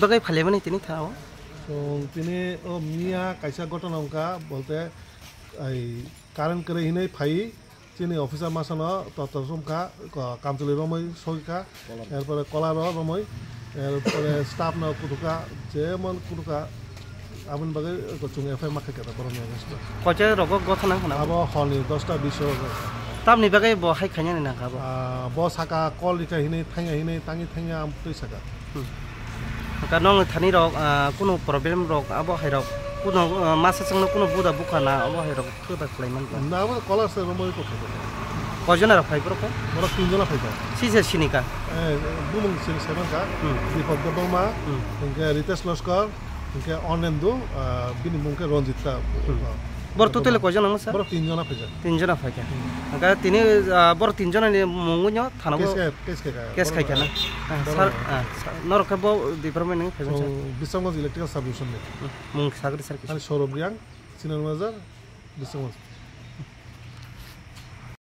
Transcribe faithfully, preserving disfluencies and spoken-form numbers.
Bagwi phailaimani tini thao. So, tini o miya kaisa gotona wngkha, bolte ai current kwrwi hinwi phai chini officer masano totor wngkha, ko-, kamchwlwi romwi sogikha, erpore kola ro romwi, erpore staff no kutukha, jemon kutukha, aboni bagwi chwng F I R ma khaikha borokni against o. Koicha rogo gotona khna? Abo horni dosta bish o. Tamni bagwi bo hai khainani nangkha bo? Ah, bo saka call rikha hinwi thangya hinwi tangi thangya amtwi saka. Hmm. Hwnkhe nongni thani rok, ah, kunu problem rok abo hai rok kunu, ah, masa chwngno kunu buda bukha na abo hai rok khe bai khlai man kha. Na abo kola se romoi ko khe. Koi jona rok phai borok khe? Borok tin jona phai kha. Si se sini kha? Eh, bumung sini se man kha. Hmm. Deepak Debbarma, Hmm. hwnkhe Ritesh Loskar, hwnkhe Onendu, ah, bini mung khe Ranjit ta. Hmm. Borok total koi jona wngsa? Borok tin jona phai kha. Tin jona phai kha. Hmm. Hwnkhe tini, ah, borok tin jona ni mung no thana bo Case kha, case kha kha. Case khai kha na? Ah, Borok sir, no. Ah, sir, norok khe bo department ni phaiban sir. So, Biswanath Electrical Sub Division ni. Hmm. Mung sagri sir kisa. Ani Saurabh Reang, Senior Manager, Biswanath.